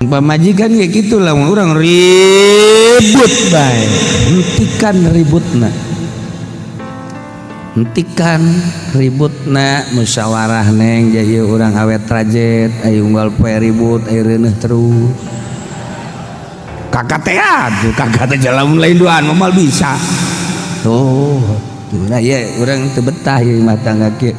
Pamajikan kayak gitu lah, urang ribut bae, hentikan ributna, hentikan ributna, musyawarah, "Neng, jadi urang awet rajet, ayo unggal poe ribut, ayo reuneuh terus." Kakak teh atuh, kakak teh jalan lain duaan moal bisa tuh tuh. Nah ya, urang teu betah ieu imah tangga kieu.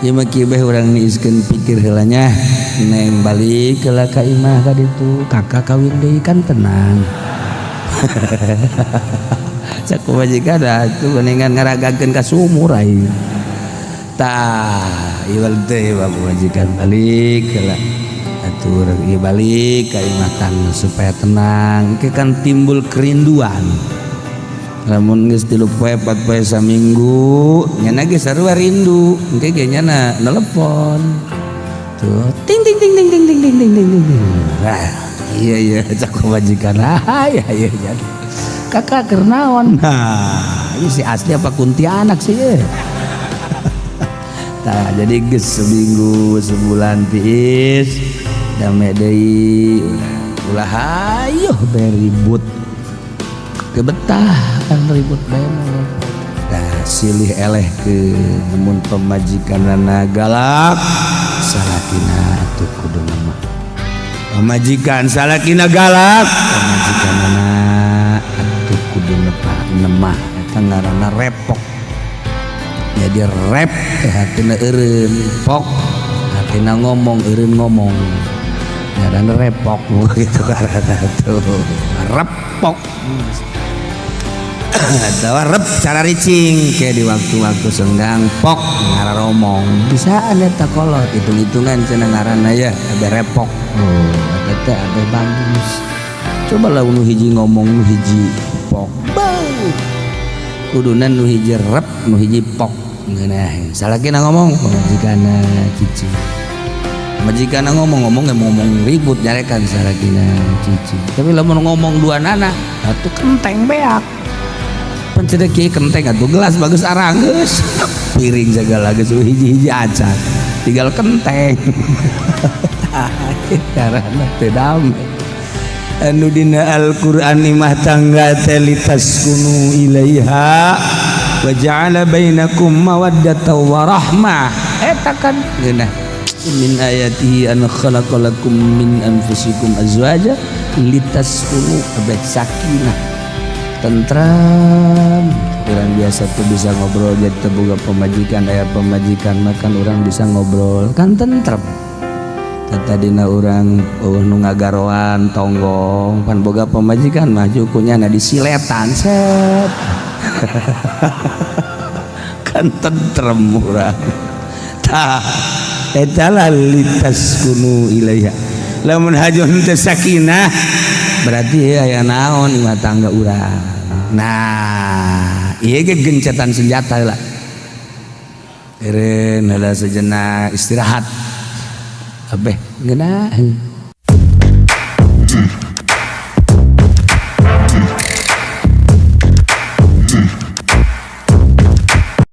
Ieu mah kieu beh, urang niiskeun pikir heula nya, Neng, balik heula ka imah ka ditu, kakak kawin deui, kan tenang. Cak pamajikan atuh mendingan ngaragakeun ka sumur aing. Tah, ieu teh pamajikan balik heula atuh, urang ieu balik ka imah tangga supaya tenang. Ke kan timbul kerinduan lamun geus 3 poe, 4 poe, saminggu, nyana ge sarua rindu. Engke ge nyana nelepon tuh, ting ting ting ting ting ting ting ting ting ting. Nah, iya, cak pamajikan, ah iya iya, kakak keur naon? Nah, ini si asli apa kuntianak sih ya? Tah, jadi geus seminggu, sebulan tiis dame deui, ulah ulah hayoh beribut, kebetah kan ribut bae mah. Tah, silih eleh ke mun pamajikanana galak, salakina atuh kudu nemah. Pamajikan salakina galak, pamajikanana atuh kudu nepah nemah. Eta ngaranna repok. Jadi rep teh hatina eureun pok, hatina ngomong, eureun ngomong, ngaranna repok gitu, ngaranna tuh repok. Atawa rep cara ricing kayak di waktu-waktu senggang, pok ngararomong bisa eta kolot hitung-hitungan cenah ngaranna ya abe repok. Oh, eta teh abe bagus. Coba lah nu hiji ngomong, nu hiji pok. Beuh, kuduna nu hiji rep, nu hiji pok. Ngeunah salakina ngomong, pamajikanna cicing. Pamajikanna ngomong-ngomong, ngomong ribut, nyarekan salakina cicing. Tapi lamun ngomong dua nana atuh kenteng beak. Pencedek kenteng atuh, gelas bagus, aranggeus, piring segala geus hiji-hiji acan, tinggal kenteng. Karena teu damai. Anu dina Al-Qur'an imah tangga teh litaskunu ilaiha wa ja'ala bainakum mawaddatan wa rahmah. Eta kan ngeunah, min ayatihi an khalaqalakum min anfusikum azwaja litaskunu, abad sakinah, tentram. Urang biasa tuh bisa ngobrol, jadi terbuka pemajikan, aya pemajikan makan orang bisa ngobrol kan tentrem. Tadina urang, oh, nu ngagaroan tonggong, pan boga pemajikan mah jukunya na disiletan set, kan tentrem urang. Tah, eta lah litaskunu ilaiha. Lamun hajun teu sakinah berarti aya naon imah tangga urang. Nah, ieu ge gencetan senjata lah. Eureun heula sejenak, istirahat. Abeh ngeunah.